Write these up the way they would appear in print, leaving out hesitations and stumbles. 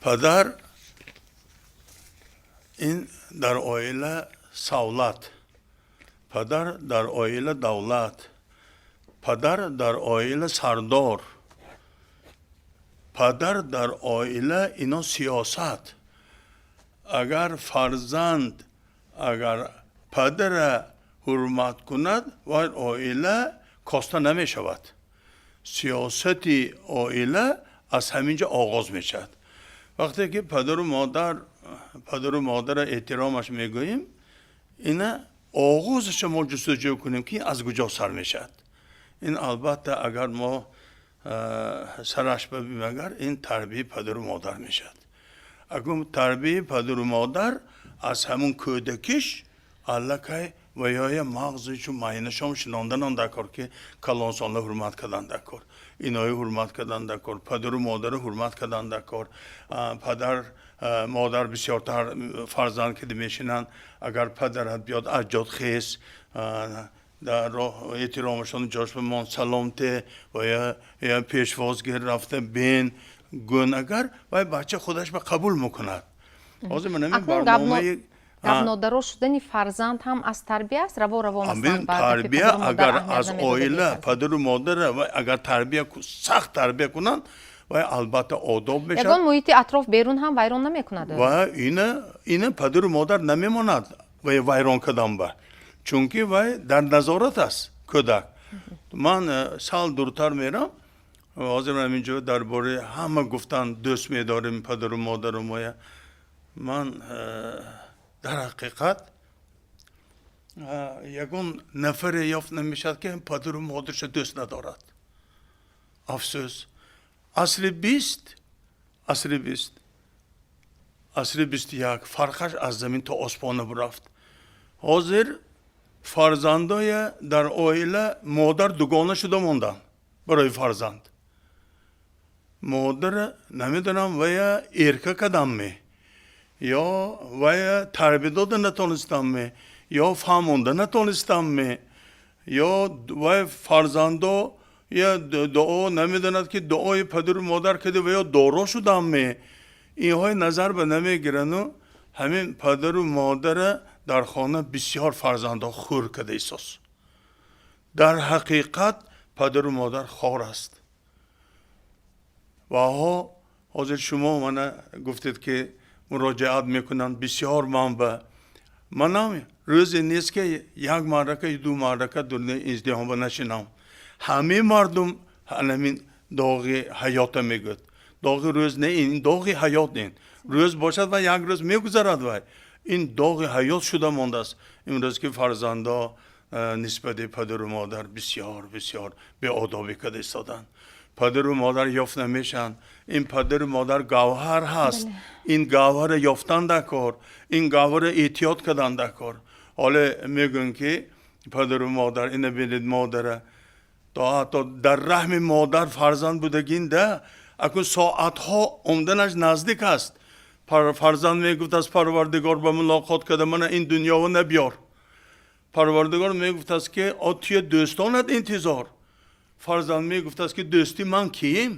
Падар ин дар оила савлат, падар дар оила давлат, падар дар оила сардор, падар дар оила ино сиёсат. Агар фарзанд агар падара ҳурмат кунад, вай оила коста намешавад. Сиёсати оила аз ҳамин ҷо оғоз мешавад. Вақте ки падару модара эҳтиромаш мегӯем, ина оғозаша мо ҷустуҷӯ кунем, ки аз куҷо сар мешавад. Ин албатта, агар мо сараш бибинем, агар ин тарбияи падару модар мешавад. Акун тарбияи падару модар аз ҳамун кӯдакиш аллакай ва ёя мағзичу майнашом шинонданон дар кор, ки калонсонла ҳурмат кардан дар кор, инои ҳурмат кардан дар кор, падару модарро ҳурмат кардан дар кор. Падар модар бисёртар фарзанд ки мешинанд, агар падарат биёд, аз ҷод хес, дар роҳ эҳтиромашон ҷош бимон, салом те ва я пешвоз гир, рафта бин гӯн, агар вай бача худаш ба қабул мекунад. Ҳозир ман ҳамин барномаи Гапнодаро шудани фарзанд ҳам аз тарбия аст, раво раво. Масалан, тарбия агар аз оила, падару модара агар тарбия, сахт тарбия кунанд, вай албатта одоб мешавад. Ягон муҳити атроф берун ҳам вайрон намекунад? Ва ина падару модар намемонад вай вайрон кардан ба, чунки вай дар назорат аст кӯдак. Ман сал дуртар мерам. Ҳозир ҳамин ҷо дар бораи ҳама гуфтан, дӯст медорем падару модару моя. Ман дар ҳақиқат ягон нафаре ёфт намешавад, ки падару модарша дӯст надорад. Афсӯс, асри 20, асри 21 фарқаш аз замин то осмона бурафт. Ҳозир фарзандоя дар оила модар дугона шуда монданд барои фарзанд. Модара намедонам, вая эрка кардамме ё вая тарбия дода натонистамме ё фаҳмонда натонистамме, ё вай фарзандо я дуо намедонад, ки дуои падару модар карда ва ё доро шудамме. Инҳои назар ба намегирану ҳамин падару модара дар хона бисёр фарзандо хӯр карда исос. Дар ҳақиқат падару модар хор аст. Ваҳо ҳозир шумо мана гуфтед, ки муроҷиат мекунанд бисёр. Ман ба манам рӯзе нест, ки як маърака, ду маърака дуни издиҳом ба нашинам. Ҳамаи мардум ҳамин доғи ҳаёта мегӯяд. Доғи рӯз не, ин доғи ҳаёт. Ин рӯз бошад ва як рӯз мегузарад, вай ин доғи ҳаёт шуда мондааст. Имрӯз ки фарзандо нисбати падару модар бисёр бисёр беодобӣ карда истоданд, падару модар ёфт намешаванд. Ин падару модар гавҳар ҳаст. Ин гавҳара ёфтан дар кор, ин гавҳара эҳтиёт кардан дар кор. Ҳоле мегӯянд, ки падару модар ина бинед, модара то ҳатто дар раҳми модар фарзанд будагинда, акун соатҳо омданаш наздик аст. Фарзанд мегуфт, аз Парвардигор ба мулоқот карда, мана ин дунёво набиёр. Парвардигор мегуфтааст, ки о туя дӯстонат интизор. Фарзанд мегуфтааст, ки дӯсти ман кием?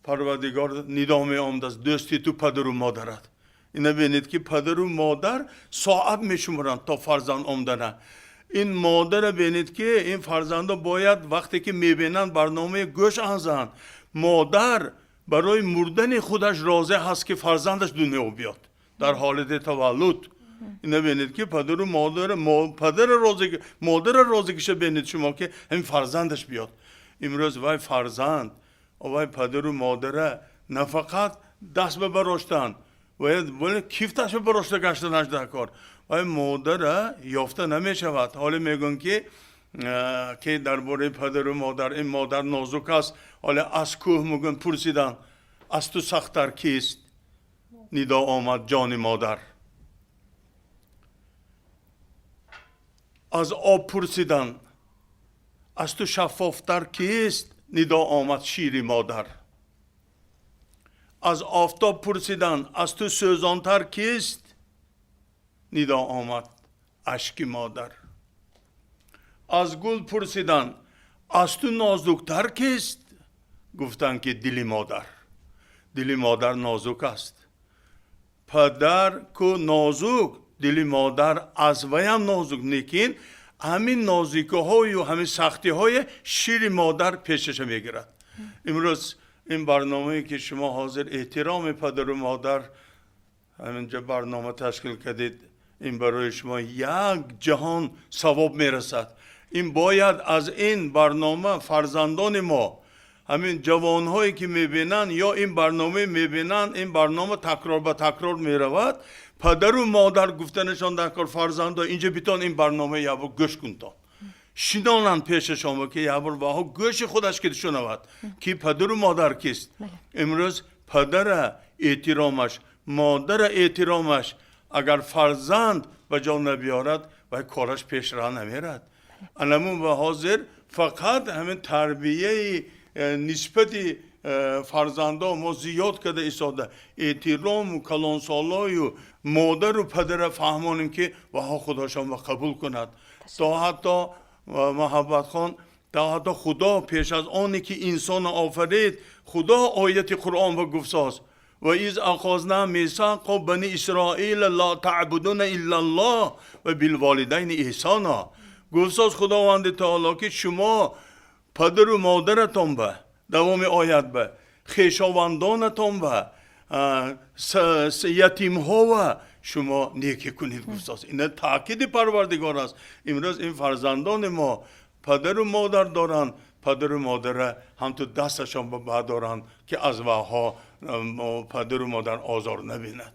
Парвардигор нидо меомадааст: дӯсти ту падару модарат. Ина бинед, ки падару модар соат мешуморанд то фарзанд омдана. Ин модара бинед, ки ин фарзандо бояд вақте ки мебинанд барномаи гӯш анзанд. Модар барои мурдани худаш розӣ ҳаст, ки фарзандаш дунё биёд дар ҳолати таваллуд. Ина бинед, ки падару модар, падара розӣ, модара розигиша бинед шумо, ки ҳамин фарзандаш биёд. Имрӯз вай фарзанд вай падару модара нафақат даст ба бароштан, вале кифташ ба барошта гаштанаш дар кор. Вай модара ёфта намешавад. Ҳоле мегӯянд, ки дар бораи падару модар, ин модар нозук аст. Ҳоле аз кӯҳ мегӯянд пурсиданд, аз ту сахттар кист? Нидо омад: ҷони модар. Аз об пурсиданд, аз ту шаффофтар кист? Нидо омад: шири модар. Аз офтоб пурсиданд, аз ту сӯзонтар кист? Нидо омад: ашки модар. Аз гул пурсиданд, аз ту нозуктар кист? Гуфтанд, ки дили модар. Дили модар нозук аст. Падар ку нозук, дили модар аз ваям нозук, лекин ҳамин нозикиҳою ҳамин сахтиҳое шири модар пешаша мегирад. Имрӯз ин барномае, ки шумо ҳозир эҳтироми падару модар ҳаминҷа барнома ташкил кардед, ин барои шумо як ҷаҳон савоб мерасад. Ин бояд аз ин барнома фарзандони мо, ҳамин ҷавонҳое, ки мебинанд ё ин барнома мебинанд, ин барнома такрор ба такрор меравад, падару модар гуфтанашон дар кор: фарзандо, инҷа битон, ин барнома ябор гӯш кунтон, шинонанд пешашон, ки ябор ваҳо гӯши худаш ки шунавад, ки падару модар кист. Имрӯз падара эҳтиромаш, модара эҳтиромаш агар фарзанд ба ҷо набиёрад, вай кораш пеш раҳ намерад. Анамун ва ҳозир фақат ҳамин тарбияи нисбати фарзандо мо зиёд карда истода, эҳтирому калонсолою модару падара фаҳмонем, ки ваҳо худошон ба қабул кунад. То ҳатто, Муҳаббатхон, то ҳатто Худо пеш аз оне ки инсонро офарид, Худо ояти Қуръон ба гуфтсоз: وإذ أخذنا ميثاق بني إسرائيل لا تعبدون إلا الله وبالوالدين إحسانا. Гуфтсоз Худованди таоло, ки шумо падару модаратон ба, давоми оят ба, хешовандонатон ба, ятимҳова шумо некӣ кунед, гуфтсоз. Ина таъкиди Парвардигор аст. Имрӯз ин фарзандони мо падару модар доранд, падару модара ҳамту дасташон ба бардоранд, ки аз ваҳо падару модар озор набинад.